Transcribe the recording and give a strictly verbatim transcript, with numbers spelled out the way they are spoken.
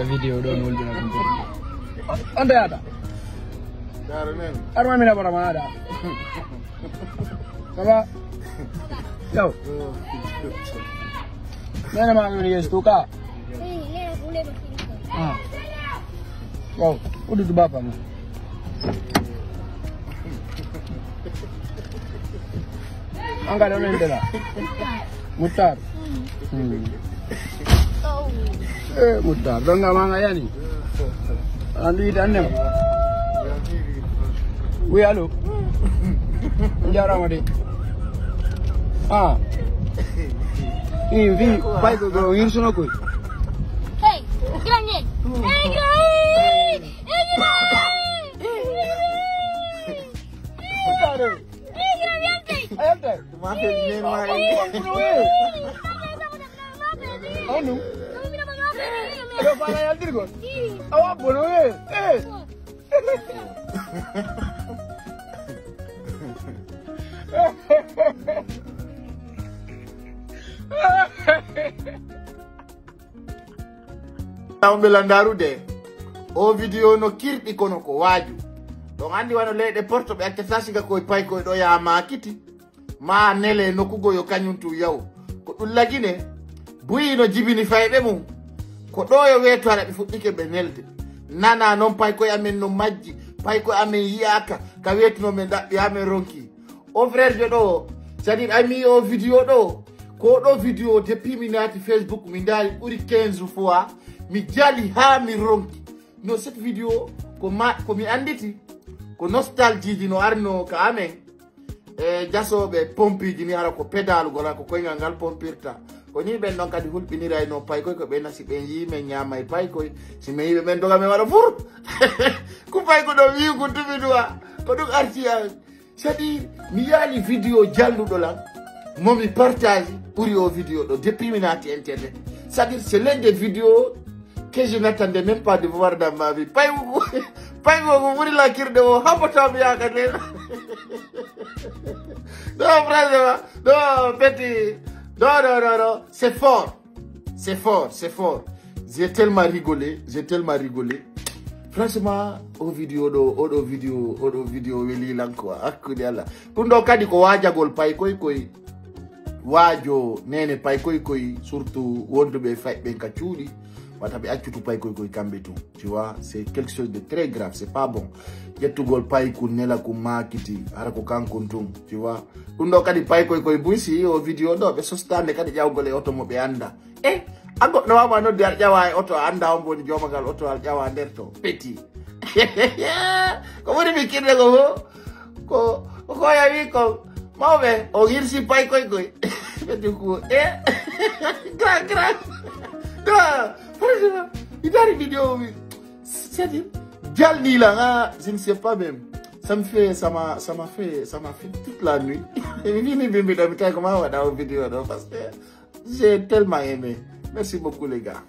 Video ɗo no wulbina ɗum fof. On dayata. Daro nen. Arma mina bara ma ada. Ça va? Yo. Nene ma ngoni yesu tuka. Ah. Yo, udu du bapa mo. An ka ɗon en dela. Muttar. Hmm. Eh, Muttar. Ɗon nga ma nga yani. An ɗi tan nema. Oui, allô. Jarama de. Ah. In vi, fay ko, ko hirsuno koy. Hey, granny. Hey, granny. Hey, granny. Muttar. Hey, granny. Ayante. Ma fe men ma. Anu. Yo fala yaldirgol. Awa bono we. Eh. Taw ɓe landarude. O video no kirɗi kono ko waaju. Ɗon andi wano leyɗe porto ɓe accata siga koye paykoy ɗo yaa maakiti. Ma nele nokkugo yo kañum tun yaw. Ko ɗum lagine, buyi no jibini fayɓe mum. Ko ɗo yo weetu hara ɓe fuɗɗike ɓe nelde. Nana non paykoy amen no majji, paykoy amen yi'aaka, ka weetuno men ɗaɓɓi amen ronki. O frère jo ɗo, c'est-à-dire ami o video ɗo, ko ɗo video depuis mi naati Facebook mi ndaari ɓuri quinze fois, mi jali haa mi ronki. No cette video ko ma, ko mi anditi, ko nostalgie ji no arno ka amen. E jasooɓe pompiiji ni hara ko pedalugol, hara ko koyngal ngal pompirta. Ko ni ɓen ɗon kadi hulɓinirayno paykoy, ko ɓen nasi ɓen yii men ñaamay paykoy. Si men yii ɓe ɓen doga men waɗa fur. Ko payko ɗo wi'u ko tumi duwa. Ko ɗum arti an. C'est-à-dire, mi yaali video jalluɗo lan. Mo mi partage ɓuri o video ɗo. Depuis mi naati internet. C'est-à-dire, c'est l'un des vidéos que je n'attendais même pas de voir dans ma vie. Pay, pay mo mo ɓuri lakirde o haɓata mi yaaka nden. Non, franchement, non, petit. Non, non, non, non. C'est fort. C'est fort, c'est fort. J'ai tellement rigolé, j'ai tellement rigolé. Franchement, o video ɗo, oɗo video, oɗo video weli lan quoi. Hakkunde Allah. Ɗum ɗo kadi ko waajagol paykoy koy. Waajo nene paykoy koy, surtout wonduɓe e fayɓe ka cuuɗi. Wata ɓe accutu paykoy koy kamɓe tun. Tu vois, c'est quelque chose de très grave, c'est pas bon. Ƴettugol payku nela ku maakiti, hara ko kankun tun, tu vois. Ɗum ɗo kadi paykoy koy buy si o video ɗo, ɓe sostande kadi ƴawgol e oto mo ɓe anda. Eh, a goɗɗo wama noddi aɗa ƴawa e oto, a anda on woni jooma ngal oto, aɗa ƴawa nder to. Petit. Ko ɓuri mi kirde ko fof, ko, ko koya wi ko, mawɓe, o hirsi paykoy koy. Petit ko, eh. Grand, grand. Non, franchement, mi dari video mi. C'est-à-dire, jalni là, ah, je ne sais pas même. Ça me fait, ça m'a, ça m'a fait, ça m'a fait toute la nuit. Mi vini bimbi da mi tawi ko ma waɗa o video ɗo, parce que j'ai tellement aimé. Merci beaucoup, les gars.